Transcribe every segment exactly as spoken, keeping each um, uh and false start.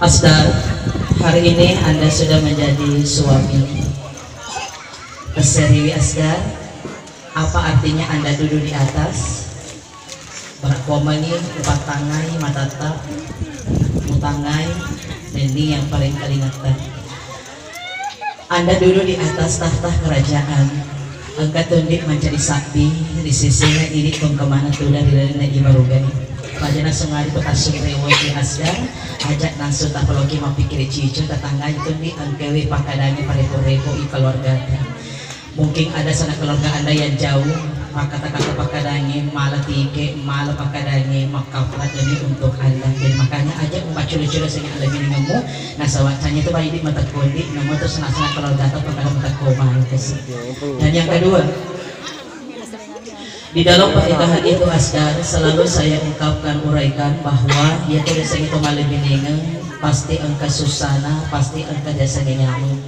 Asdar, hari ini Anda sudah menjadi suami. Seriwi Asdar, apa artinya Anda duduk di atas? Barakkomengi, upatangai matatta, mutangai, nenni yang paling kalingetta. Anda duduk di atas tahta kerajaan. Engka tondi mancaji sabbi ri sesena idi tongkemana tuda ri lalenna ibarugai. Pajana sengari ko tassung rewoki Asdar, aja langsung tapaloki mappikkiri cico, tatanggai tondi engkawi pakkadangi parepo-repo i keluargata. Mungkin ada sanak keluarga Anda yang jauh, makkata-kata pakkadangi, mala tike, mala pakkadangi, makkappa demi untuk Anda. Jadi makanya aja umpaccule-cule sengi alebinengemmu, nasaba tanya tu bayi di mata kondi, namo tu sanak-sanak keluargata pakkada mata koma itu sih. Dan yang kedua, di dalam pernikahan itu Asdar selalu saya ungkapkan, uraikan bahwa dia tidak sengi to malebinengeng, pasti engka susana, pasti engka jasa nyamu.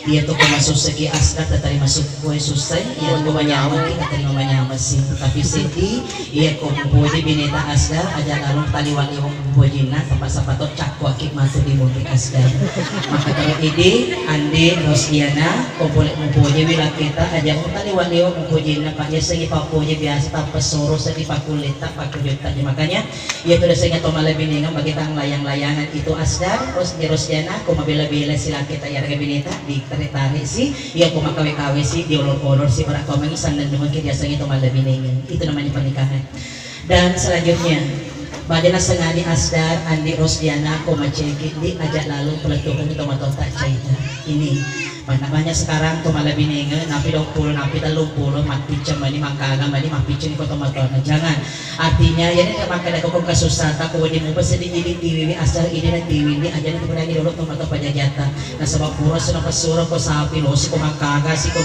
Iya to ko masussaki Asdar, tatarima sukkoe sussai, iya to ko manyamengki, tatarima manyamengsi. Tapi seddi, iya ko mupoji bineta Asdar, aja lalo taliwa-liwa mupojinna, sapa-sapa to cakkuaki matu di munri Asdar. Maka tero idi, Andi, Rosdiana, ko pole mupoji wi laketa, aja mutaliwa-liwa mupojinna, pak yasengi papoji biasa, tappa soro seddi pakulletta, pakujutta. Makanya, Iya tu dasengnya to malebinengeng bagi tang layang-layangan itu Asdar, Ros-, di Rosdiana, ko mabela-bela si laketa iyarega bineta, ditarik-tarik si, iya ko makawe-kawe si, diolor-olor si, barakkomengi sannennungeng ke diasengi to malebinengeng. Itu namanya pernikahan. Dan selanjutnya, bajana sengadi Asdar, Andi Rosdiana, ko maceki, di aja lalu pelettukan to matotta caita. Ini. Banyak-banyak sekarang to malebinengeng, napi duappulo, napi telluppulo, mappicceng mani, mangkaga mani, mappicceng ko tomatoanna. Jangan. Artinya, iyana makkeda ko kasussata, ko wedding mupa seddi idi tiwiwi, asal idi na tiwiwi, aja na tupedangi dolo tomatoa pajajiatta. Nasaba pura suna passuro ko sapi, losi ko mangkaga si ko,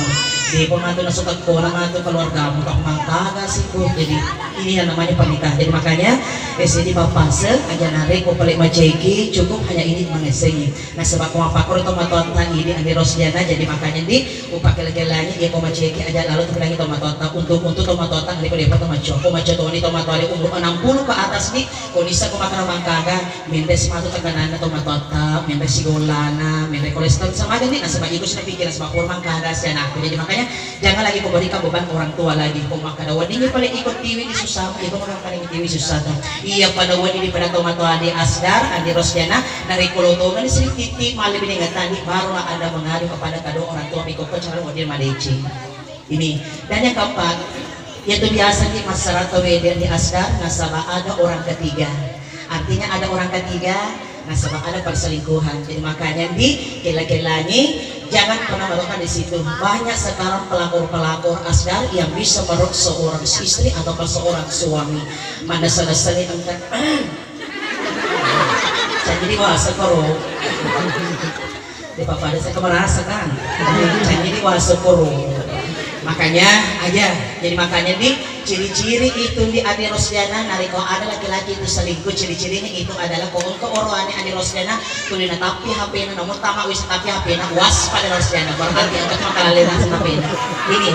depa matu nasu tekkona matu keluargamu, ko mangkaga si ko. Jadi, ini yang namanya pernikahan. Jadi makanya, eh, seddi pappaseng, aja narekko pale maceki, cukup hanya ini mangesengi. Nasaba ko mappakkoro tomatoatta idi Andi Rosdiana, jadi makanya ndi upakkele-kelengi iya ko maceki aja lalo tupedangi tomatoatta untuk, untuk tomatoatta ngali ko depa to macco. Ko macco toni tomatoa di umur enam puluh ke atas di, ko nissa ko makkeda mangkaga, menre si matu tekananna tomatoatta, menre si gollana, menre kolesterol sama aja ndi, nasaba iko sina pikir nasaba pura mangkaga si anakku. Jadi makanya Jangan lagi kau berikan beban orang tua lagi. Kau makkeda weddingngi pale iko tiwi di susah, iko makkeda tiwi susah ta. Iya pada wedding di pada tomatoa di Asdar, Andi Rosdiana, narekko lo tongeng sedikit malebinengeng tadi, barulah Anda mengadu kepada kedua orang tua, iko ko cara wedding madeceng. Ini. Dan yang keempat, yaitu biasa di masyarakat wedding di Asdar, nasaba ada orang ketiga. Artinya ada orang ketiga, nasaba ada perselingkuhan. Jadi makanya di kela-kelangi, jangan pernah melakukan di situ. Banyak sekarang pelakor-pelakor Asdar yang bisa meruk seorang istri atau seorang suami. Mana selesai angkat. Jadi wah sekoro. Di papa ada saya merasa kan. Jadi wah sekoro. Makanya aja. Jadi makanya di Ciri-ciri itu di Andi Rosdiana, narekko ada laki-laki itu selingkuh, ciri-cirinya itu adalah ko engka oroane Andi Rosdiana, tuli natappi H P-na, nomor tama wis tapi H P-na, waspada Rosdiana, berarti engka makalalena H P-na. Ini,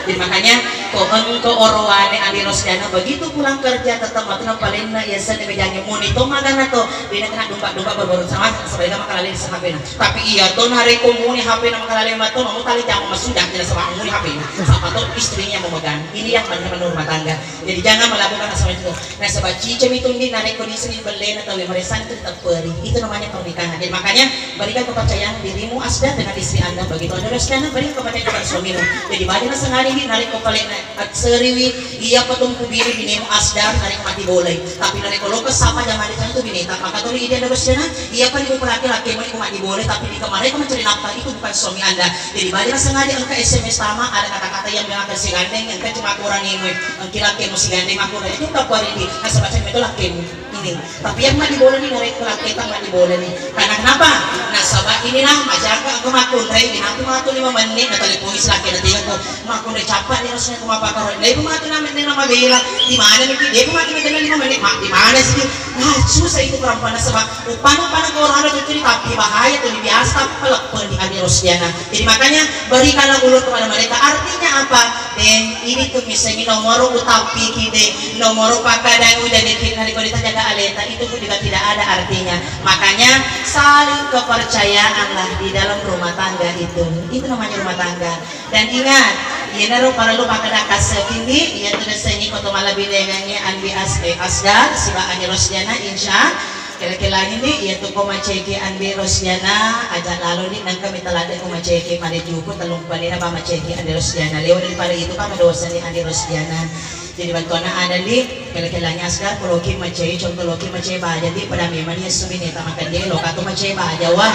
jadi makanya ko engka oroane Andi Rosdiana, begitu pulang kerja tetap matu napalenna iya senna mejangi muni to magana to, dena kena domba-domba berbaru sama sebaliknya makalalena H P-na. Tapi iya to narekko muni H P-na makalalena to, nomor tali jam masuk jam tidak sama muni H P-na. Siapa to istrinya memegang. Ini yang benar-benar rumah tangga. Jadi jangan melakukan hal semacam itu. Nasaba cicami tundi narekko disini bellena tau yang mereka itu tepperi. Itu namanya pernikahan. Jadi makanya berikan kepercayaan dirimu Asda dengan istri Anda, begitu Anda Rosdiana berikan kepercayaan kepada suamimu. Jadi bagi nasengari ini narekko palena atseriwi iya patumpu bini binemu Asda narekko mati boleh. Tapi narekko lo kesapa zaman itu bineta maka tuli ide Anda Rosdiana iya paling laki-laki mau mati boleh tapi di kemarin kau mencari nafkah itu bukan suami Anda. Jadi bagi nasengari engka S M S tama ada kata-kata yang mengatakan si gandeng engka cuma kurang ini. Engki lakkemu sigandeng makkunrai, itu engka kuaridi, nasaba cani meto lakkemu. Ini. Tapi yang mani bolani narekko lakketa mani bolani. Karena kenapa? Nasaba inilah majaga engka makkunrai, inatu matu lima menit, na telepon si lakkena tinggal ko makkunrai cappa ni rasanya ko mapakaro. Lebu matu na menni na mabela, di mana miki? Lebu matu na lima menit, ma di mana sih? Nah, susah itu perempuan nasaba upana-upana ko orang ada tuh tapi bahaya tuh biasa tapi pelepen di Andi Rosdiana. Jadi makanya berikanlah ulur kepada mereka. Artinya apa? Eh, ini tuh misalnya nomor utampiki deh, nomor pakadang udah deh, kita di jaga aleta itu pun juga tidak ada artinya. Makanya saling kepercayaanlah di dalam rumah tangga itu. Itu namanya rumah tangga. Dan ingat, iyanaro parellu makkeda kassekindi, iyatu nasengngi ko to malebbirengengnge Andi As-, eh, Asgar siba Andi Rosdiana, insya kela-kelangindi, iyatu ko maceki Andi Rosdiana, aja laloni nengka mita ladde ko maceki mane juku tellumpanina ba maceki Andi Rosdiana. Lewa daripada itu kan madosani Andi Rosdiana. Jadi bantuanna ada di kela-kelangi Asgar, ko loki macai, contoh loki macai baja di pada memang ya sumini ta makan dia loka tu macai baja wah.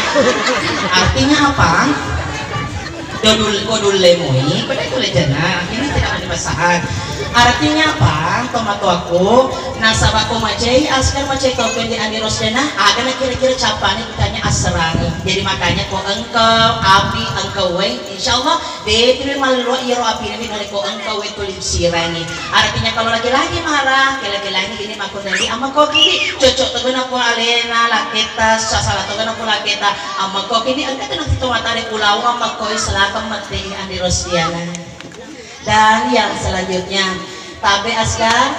Artinya apa? Dodul, ko dulle moi, pada dulle jana, ini tidak ada pasangan. Artinya apa? Tomatoaku, nasaba ko macai, Asgar macai token di Andi Rosdiana, ada na kira-kira capane ditanya asrani. Jadi makanya ko engkau, api, engkau weng, insya Allah De'pi mallua iyaro apina mi narekko engka uwe tuli sirangi. Artinya kalau laki-laki marah, ke laki-laki ini makkunrai, "Ammakkoki di, cocok to gana ko alena laketta, sasala to gana ko laketta, ammakkoki di, engka tenang situ matare ulawang ammakkoi selakang mette Andi Rosdiana." Dan yang selanjutnya, tabe Asgar,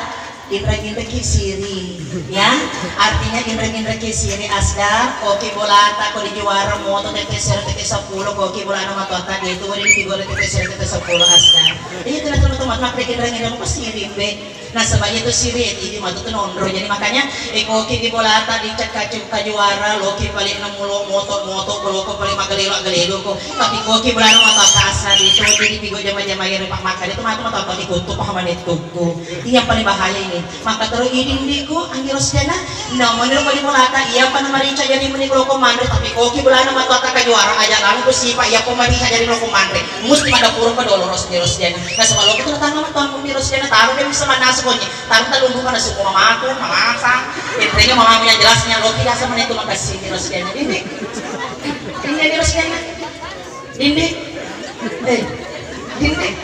Inreng-inrekki siri, ya. Artinya inreng-inrekki siri Asgar, koki bolata ko di juara moto tette sero tette seppulo, koki bolana matoatta de tu wori di gora tette sero tette seppulo Asgar. Iya tu teman-teman makre inreng-inreng ko siri be. Nasaba iya tu siri e tidi matu tu nonro. Jadi makanya e koki di bolata di cekka cukka juara loki paling enam puluh moto moto ko loko paling magalelo galelo ko. Tapi koki bolana matoatta Asgar itu jadi pigo jama-jama iro pak makan itu matu matoatta di kutu pahamane tuku. Iya paling bahaya ini. Maka terus iding diku anggi Rosdiana. No menurut ko di mulata iya pa namarica jadi meni ko loko manre tapi koki bolana matu atta kajuara aja lalu ku sipa iya ko marica jadi loko manre. Musti mada puro ko dolo Ros di Rosdiana. Nah sebab loko tu tangga matu anggi Rosdiana taruh dia bisa mana sekonye. Taruh talu lupa nasu ko mamaku mamasa. Intinya mamaku yang jelasnya lo tidak sama itu makasih di Rosdiana ini. Ini di Rosdiana. Dinding. Eh, dinding.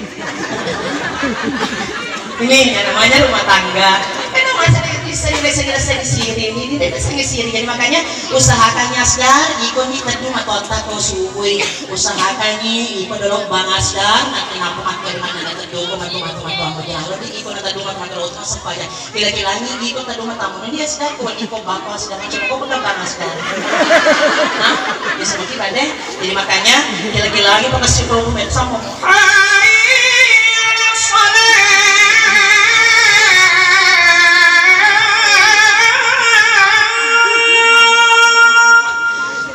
Ini yang namanya rumah tangga. Kan masa bisa nyelesaikan sendiri ini, ini bisa sendiri. Jadi makanya usahakan ya Asgar, iko ni tadi matotta ko subui. Usahakan ni iko dulu Bang Asgar, nanti kenapa makan mana ada tadi ko matu matu matu amo jalo di iko na tadi matu matu laut masuk aja. Kila-kilani iko tadu matamu na dia Asgar, ko iko bapa Asgar, macam kau pegang bang Asgar. Hah? Bisa mungkin ada. Jadi makanya kila-kilani pakai si problem sama.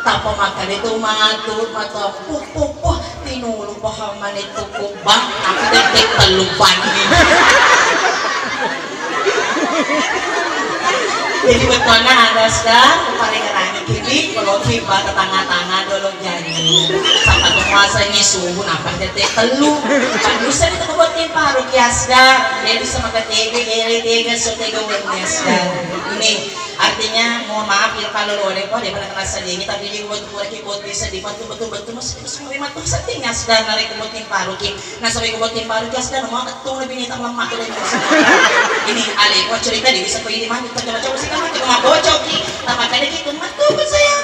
Tapa makan itu matu matu puh puh puh. Tinulu pahamane tuku bang, aku tette tellu banni. Jadi betona ada Asgar, paling rangi kini, kalau tiba ke tengah-tengah dulu jadi. Sampai tu puasa ini subuh, napa tette tellu. Kan bisa kita buat tim paru ki Asgar. Jadi sama ketega, gele tega, so tega wenni Asgar. Ini artinya mohon maaf ya kalau lo ada kok dia pernah kena sedih, tapi dia buat buat ki buat bisa dibantu betul-betul masih Terus matu setting Asgar narekko botting paruki. Nasaba ko botting paruki Asgar mau kettung lebih nita lemah tuh. Ini aleko cerita di bisa ko ini mah kita coba-coba sih kan kita mau bocoki. Tambah kada gitu matu ko saya.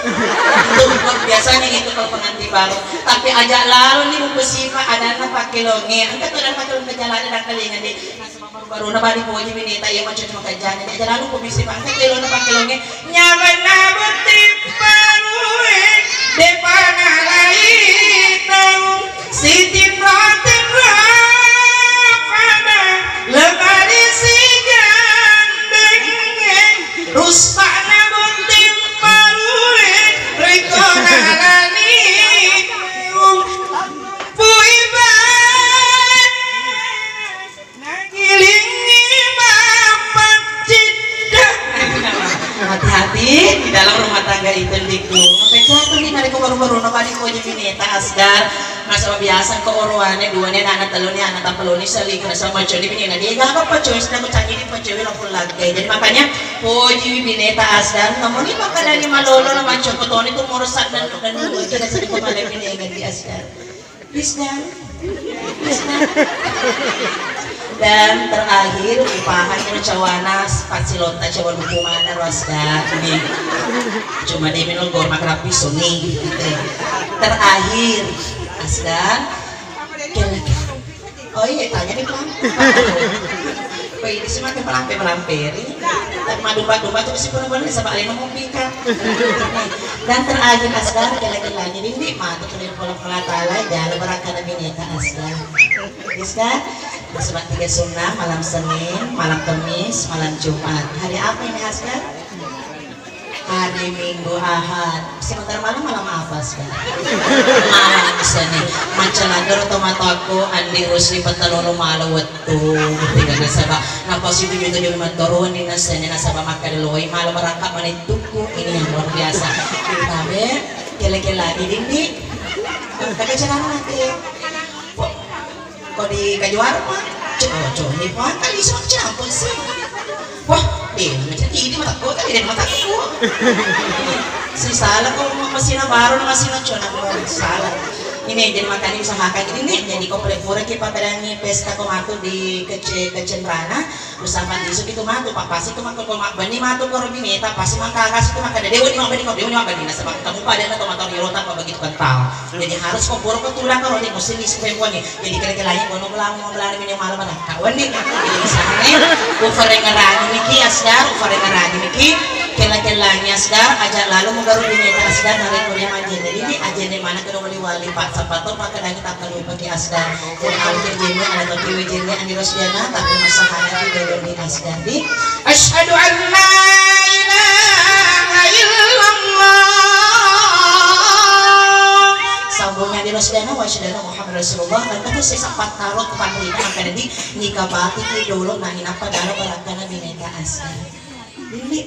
Itu biasanya itu kalau pengantin baru. Tapi ajak lalu nih buku sifat ada anak pakai longe. Angkat tuh ada pakai longe jalan ada kali nggak deh. Baru-baruna bali poji bineta iya macam makajana. Jadi lalu ko bisi bangsa telo na pakai longe. Nyamanna botting parue, depa nalai tau. Sitinro-tinro pada lemari sigandeng. Russa'na botting parue, riko nalani tau. Pui bane. Nagilingi mapaccidda. Hati-hati di dalam rumah tangga itu, Ndikku. Sampai jatuh nih, narekko baru-baru no bali ko jadi neta Asgar. Nasaba biasa ko oroane duane, anak teluni, anak tapeluni, selingkuh sama coli bini. Nah, dia gak apa-apa, coli sedang bercanggih di pacewi lapun lagi. Jadi makanya, poji bineta Asgar. Namun ini makanya malolo na mancoko toni tu morosan dan dan dulu kita sedikit pada bini yang ganti Asgar. Isdan. Isdan. Dan terakhir, upahangngi cawana, passilotta cawa lupu mana ro Asgar. Ini. Cuma dia minum gor makrapis suni. Terakhir, Asgar. Kira-kira. Oh iya, tanya nih, Bang. Kok ini sih makin melampe-melamperi? Tapi mah domba-domba tuh sih pernah bener, sama alena mau pika. Dan terakhir, Asgar, kira-kira lagi ini, mati kalian pola-pola talai, jangan berakan bineka, Asgar. Asgar, sebab tiga sunnah, malam Senin, malam Kamis, malam Jumat. Hari apa ini, Asgar? Hari Minggu, Ahad. Sementara malam, malam apa, Asgar? Malam Senin. Macam ada tomatoakku, Andi Rusli, peteloro malam wettu. Tiga nasaba. Napa sih tujuh tujuh lima turun di nasanya nasaba makan loi malam merangkak menituku. Ini yang luar biasa. Tabe, kele-kele lagi, Dindi. Tapi jangan nanti. Kok di Kajuwarma? Cok, oh, cok, ini puang kali semua campur sih. Wah, deh, macam ini mata kota, deh, mata ku. Si salah kok, masih na baru, masih na cona, salah. Ini jadi makanya usahakan ini nih, jadi kau pura-pura ki pakadangi pesta kau matu di kece kecenrana, usahakan isu itu matu, pak pasti itu matu kau mak bani matu kau robineta, pasti maka ras itu maka ada dewa di mak bani kau dewa di mak bani nasaba kamu pada na tomatau di rota apa begitu kental. Jadi harus ko pura ko tulang ko roti musim di supaya kuangi. Jadi kira-kira lain kono belang mau belang ini malam mana? Kawan nih. Jadi misalnya, ufarengerani niki Asgar, ufarengerani niki kela-kelangi Asgar, aja lalu mugaru ini Asgar dari Korea maju. Jadi ini aja nih mana kedua wali-wali pak sapato pak kedangi tak terlupa ki Asgar. Jadi alur jadi ada tapi wejeni Andi Rosdiana tapi masalah di dalam di Asgar di Asyhadu an la ilaha illallah. Sambungnya di Rosdana wa asyhadu anna Muhammad Rasulullah. Dan itu saya sempat taruh ke pantai ini akan di nikah bati di dulu nah inapa dalam barakkana bineka Asgar. Ini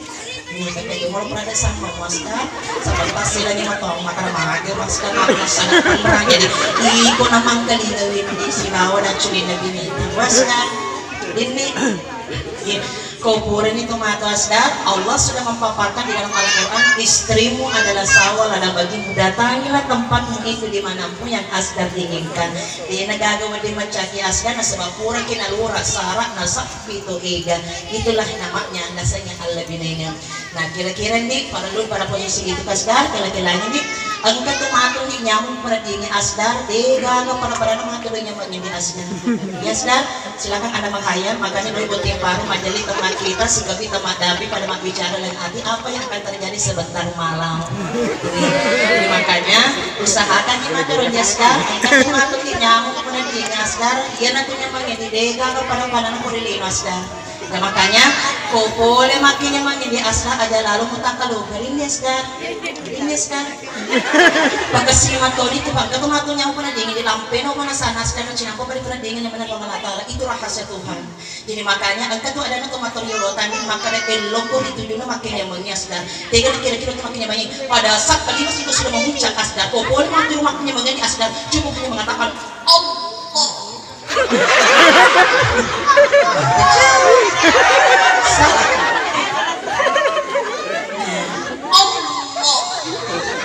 ini kayak mau berada sama Maska. Sama pasti lagi mau tahu makan makan Maska. Makan sangat pernah jadi iko namang kali dari di sinawa dan curi nabi ini Maska. Ini Ko purani tomatoa Asgar, Allah sudah memaparkan di dalam Al-Quran, istrimu adalah sawah ladang bagimu, datangilah tempatmu itu dimanapun yang Asgar inginkan. Dena gaga wedding maccaki Asgar nasaba puraki nalura sara nasappi to ega. Itulah namanya nasanya Allah binengang. Nah kira-kira ndi parellu pada posisi itu Asgar, kira-kiranya ndi engka tu matu ndi nyamuk pada dini Asgar, de gaga pada-pada matu do nyamuk ndi Asgar. Ya Asgar. Silakan Anda menghayal, makanya doi botting paru, majelli tempat kita, sikapi tempat dapi pada mabbicara dan hati apa yang akan terjadi sebentar malam. Jadi makanya usahakan ni mata ronja Asgar, engka tu matu ki nyamuk pada dini Asgar, iya na tu nyamuk yang didega ke pada pada na kuri lino Asgar. Nah makanya ko pole maki nyamuk yang di Asgar aja lalu mutakka lu, rindes Asgar, rindes Asgar. Pakessing matoni tu, pangka tu matu nyamuk pada dingin di lampeno mana sana Asgar, cinampo pada dingin yang mana Allah Taala, itu rahasia Tuhan. Jadi makanya engka tu adana tu matu riolotan di makkada elloko ritujuna makkeda mengi Asgar. Tega kira-kira tu makkeda mengi. Pada saat kelima itu sudah memuncak Asgar. Kau boleh mati rumah punya mengi Asgar. Cukup hanya mengatakan Allah. Salah. Allah.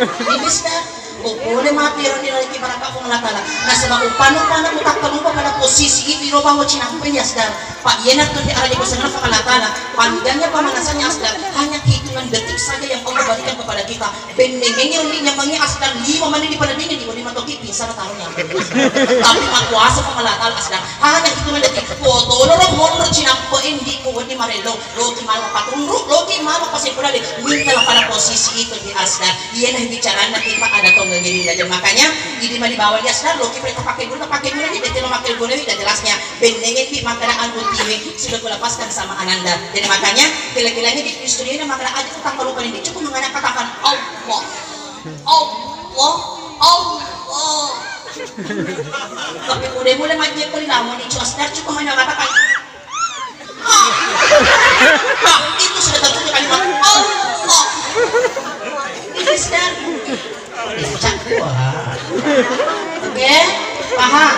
Ini Asgar. Ko pole mati ero nilai ki barakka Puang Allah Taala. Nasaba uppanna-uppanna mutakkalupa pada posisi itu iro bawa cinampe ni Asgar. Pak yena tu di araja bosanna Puang Allah Taala. Panjangnya pemanasannya Asgar hanya hitungan detik saja yang Allah berikan kepada kita. Bennengengi ro ni nyamangi Asgar lima menit di pada dingin di lima toki pingsan taruh nyamangi. Tapi makuasa Puang Allah Taala Asgar hanya hitungan detik. Foto ro monro cinampe indi ko wedi marello. Loki mala patunru, loki mala pasipulale. Minta pada posisi itu di Asgar. Iyana bicaranna kita ada tongeng ini dan makanya idi mani bawang di Asgar loki pre tapake guna tapake guna ni dete lo makke guna ni dan jelasnya bennengen di makkada anu tiwe sudah kulepaskan sama Ananda. Jadi makanya kila-kilanya di istri ini makkada aja utang kalau paling cukup menganya katakan Allah, Allah, Allah. Tapi udah mulai majek kali lama di Asgar cukup hanya katakan Nah, itu sudah tertutup kalimat Allah. Ini sudah. Oke, paham?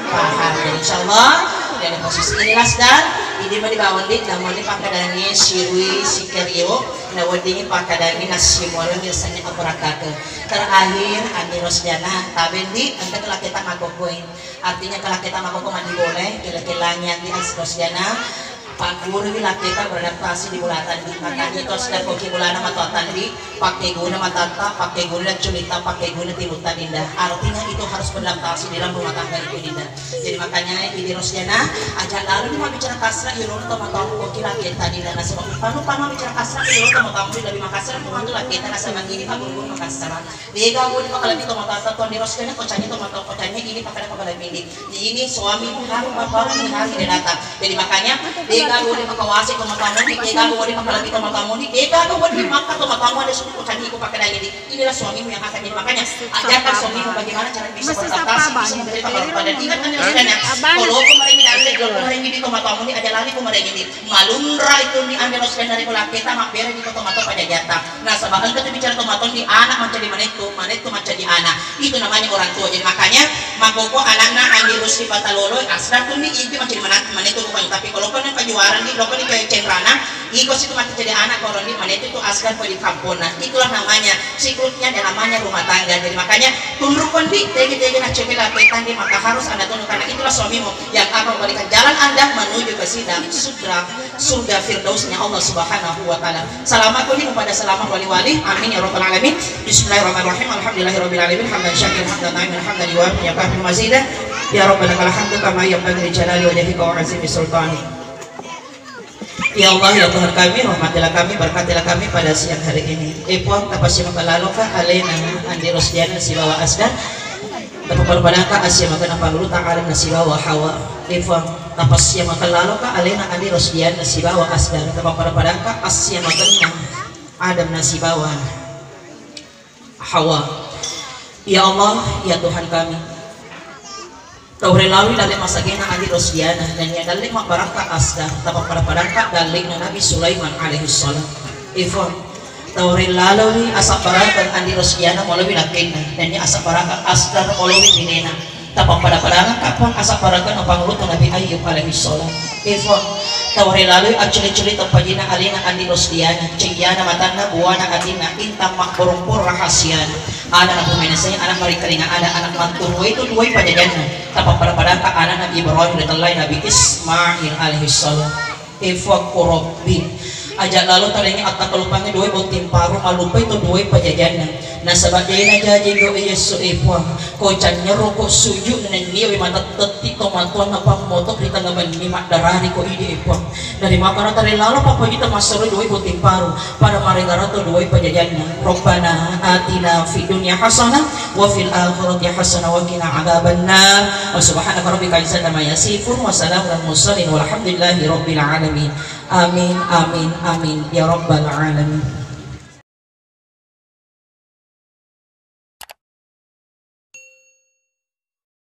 Paham. Jadi, insya Allah, dari posisi ini Asgar, ini mau dibawa di, namun ini pakadangi sirui sikerio, nah wedding pakadangi nasi mualan biasanya abrakaka. Terakhir, Andi Rosdiana, tabendi, engka telah kita makokoi. Artinya kalau kita makoko mandi boleh, kila-kilanya di Andi Rosdiana. Paggurui lakketa beradaptasi di bola tandi. Makanya itu sudah koki bolana matoa tandi, pakkeguna matatta, pakkeguna culitta, pakkeguna timutta dinda. Artinya itu harus beradaptasi dalam rumah tangga itu dinda. Jadi makanya ini Rosdiana, aja lalu ni mabbicara kasra yolona tomatoa koki lakketa dinda. Nasaba panu panu mabbicara kasra yolona tomatoa lebih makasra pembantu lakketa nasaba ini pagguru makasra. Dega wedding pakalebbi tomatoatta, Tuang, di Rosdiana, kocangi tomatoa, kocangi ini pakkeda pakalebbi di. Ini suamimu harus bapak ini harus dia datang. Jadi makanya dega wedding pakawase tomatoamu di, dega wedding pakalebbi tomatoamu di, dega wedding makka tomatoamu ada sudah kocangi ku pakkeda ini. Inilah suamimu yang akan jadi. Makanya ajarkan suamimu bagaimana cara bisa beradaptasi, bisa menjadi pakalebbi. Dan ingat, Andi Rosdiana, kalau kemarin ini, kalau kemarin ini tomatoamu di, aja lali kemarin ini. Malunra itu ni, Andi Rosdiana, dari bola kita mabbere di kota mata pajajatta. Nasaba engka tu bicara tomatoa ni, anak mancaji manettu, manettu mancaji anak. Itu namanya orang tua. Jadi makanya makkoko anakna Andi Rusdi Patalolo, Asdar tu ni, itu mancaji manettu, manettu bukan. Tapi kalau kau ni kejuaraan ni, kalau kau ni kecenrana, iko situ mati jadi anak, kalau ni manettu tu Asdar pada kampung. Nah, itulah namanya siklusnya dan namanya rumah tangga. Jadi makanya tunduk kondi, tege-tege na cewek lapetan di, maka harus Anda tunduk karena itulah suamimu yang akan memberikan jalan Anda menuju ke sidang sutra surga Firdausnya Allah Subhanahu wa Ta'ala. Selamat kuni kepada selamat wali-wali. Amin ya rabbal alamin. Bismillahirrahmanirrahim. Alhamdulillahirabbil alamin. Hamdan syakir, hamdan naimin, hamdan yuwafi ni'amahu wa yukafi mazidah. Ya Rabbana lakal hamdu kama yanbaghi li jalali wajhika wa azimi sultanik. Ya Allah, ya Tuhan kami, rahmatilah kami, berkatilah kami pada siang hari ini. Eh Puang, tapasimak laloka alena Andi Rosdiana sibawa Asdar. Tapappada-padangka assiamakenna pangulutta Adam nasibawa Hawa. Ifang, tapassiamaken laloka alena Andi Rosdiana sibawa Asdar. Tapappada-padangka assiamakenna Adam nasibawa Hawa. Ya Allah, ya Tuhan kami. Tau ri lalui dalle masagena Andi Rosdiana, nennia dalle mabbarakka Asdar, tapappada-padangka dallena Nabi Sulaiman alaihissalam. Ifang, tau ri lalui asabbarakeng Andi Rosdiana molowi lakkenna, nennia asabbarakeng Asdar molowi binena. Tapappada-padangka pun asabbarakeng pangulutta Nabi Ayyub alaihissalam. Ifang, tau ri lalui acculi-culi tempajina alena Andi Rosdiana, ceyyana matanna, buana atinna, intang mabborong pun rahasiana. Ana napumenasai, ana marikalinga ada, ana matturuai tu duai pajajanna. Tapappada-padangka anana Ibrahim ritellai Nabi Ismail alaihissalam. Ifakku Rabbi. Aja lalo talengi attakkalupangi duai botting paru, mallupai tu duai pajajanna. Nasaba dena jaji do Yesu, e Puang. Ko canyero ko sujud nenniwi matetti to matuanna pammoto ri tengnga benni maddarari ko idi, e Puang. Dari makana tare lalo papajita massero duai botting paru. Pada maregarato duai pajajanna. Rabbana atina fid dunya hasanah wa fil akhirati hasanah wa qina adzabannar. Wa subhanaka rabbika izzati amma yasifun wa salamun alal mursalin walhamdulillahi rabbil alamin. Amin, amin, amin ya rabbal alamin.